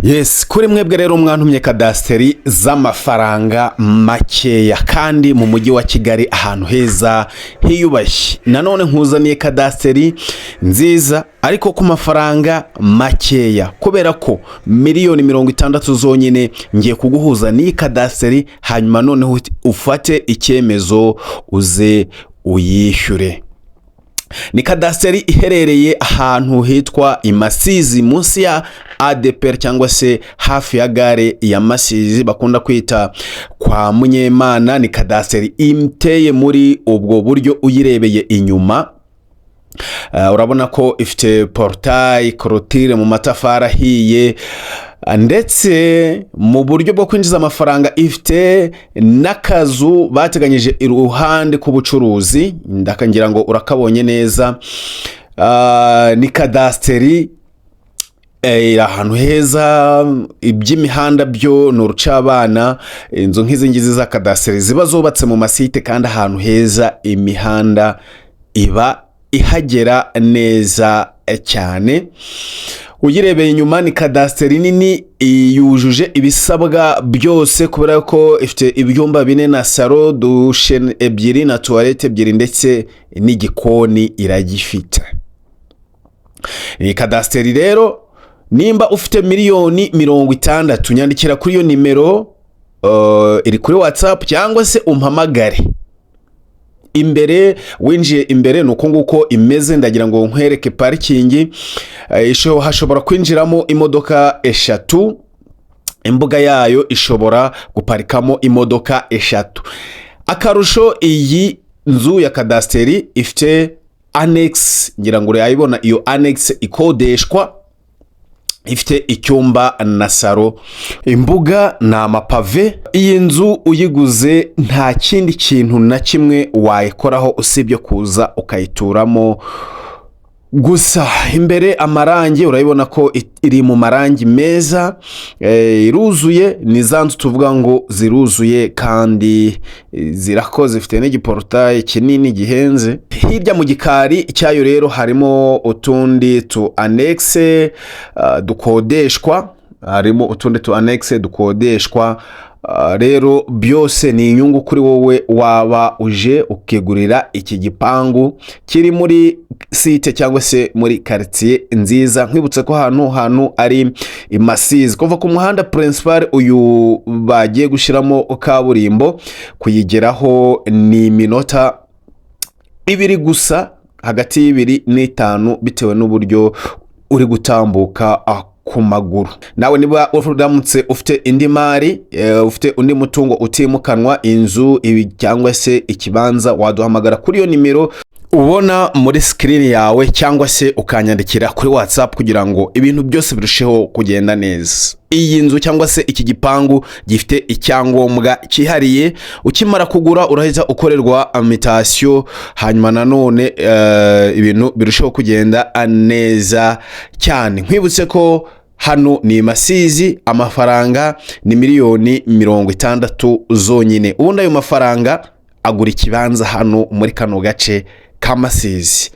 Yes, kuri mwebwe rero mwantumye kadasiteri z'amafaranga makeya kandi mu mujyi wa Kigali, ahantu heza hiyubashye, nanone nkuzaniye kadasiteri nziza ariko ku mafaranga makeya, kubera ko miliyoni 60 zonyine ngiye kuguhuza n'iyi kadasiteri, hanyuma noneho ufate icyemezo uze uyishyure. Ni kadasiteri iherereye ahantu hitwa i Masizi, munsi ya ADEPR cyangwa se hafi ya gare ya Masizi bakunda kwita kwa Munyemana. Ni kadasiteri iteye muri ubwo buryo. Uyirebeye inyuma, urabona ko ifite portail clôturé mu matafari ahiye, ndetse mu buryo bwo kwinjiza amafaranga ifite n'akazu bateganyije iruhande k'ubucuruzi, ndakangira ngo urakabonye neza. Ni kadasiteri iri ahantu heza. Iby'imihanda byo ni urucabana. Inzu nk'izi ngizi za kadasiteri ziba zubatse mu masite kandi ahantu heza, imihanda iba ihagera neza cyane. Uyirebeye inyuma, ni kadasiteri nini, yujuje ibisabwa byose, kubera ko ifite ibyumba bine na salon, douche ebyiri na toilette ebyiri, ndetse n'igikoni iragifite. Iyi kadasiteri rero, nimba ufite miliyoni 60, nyandikira kuri iyo nimero iri kuri WhatsApp cyangwa se umpamagare. Imbere, winjiye imbere, ni uko nguko imeze. Ndagira ngo nkwereke parking. Hashobora kwinjiramo imodoka eshatu, imbuga yayo ishobora guparikamo imodoka eshatu. Akarusho, iyi nzu ya kadasiteri ifite annexe, ngira ngo urayibona, iyo annexe ikodeshwa, ifite icyumba na salon, imbuga ni amapave. Iyi nzu uyiguze nta kindi kintu na kimwe wayikoraho usibye kuza ukayituramo gusa. Imbere amarangi, urabibona ko iri mu marangi meza, iruzuye. Ni za nzu tuvuga ngo ziruzuye kandi zirakoze, zifite n'igiportail kinini gihenze. Hirya mu gikari cyayo rero harimo utundi tu annexe dukodeshwa, harimo utundi tu annexe dukodeshwa. Rero byose ni inyungu kuri wowe waba uje ukigurira iki gipangu kiri muri site cyangwa se muri karitsiye nziza. Nkwibutse ko hantu ari i Masizi, kuva ku muhanda principal uyu bagiye gushyiramo kaburimbo, kuyigeraho ni iminota 2 gusa, hagati y'2 n'5, bitewe n'uburyo uri gutambuka ku maguru. Nawe niba uramutse ufite indi mari, ufite undi mutungo utimukanwa, inzu ibi cyangwa se ikibanza, waduhamagara kuri iyo nimero ubona muri screen yawe cyangwa se ukanyandikira kuri WhatsApp kugira ngo ibintu byose birusheho kugenda neza. Iyi nzu cyangwa se iki gipangu gifite icyangombwa cyihariye. Ukimara kugura urahita ukorerwa mutation, hanyuma nanone ibintu birusheho kugenda neza cyane. Nkwibutse ko hano ni Masizi, amafaranga ni miliyoni 60 zonyine. Ubundi ayo mafaranga agura ikibanza hano muri kano gace ka Masizi.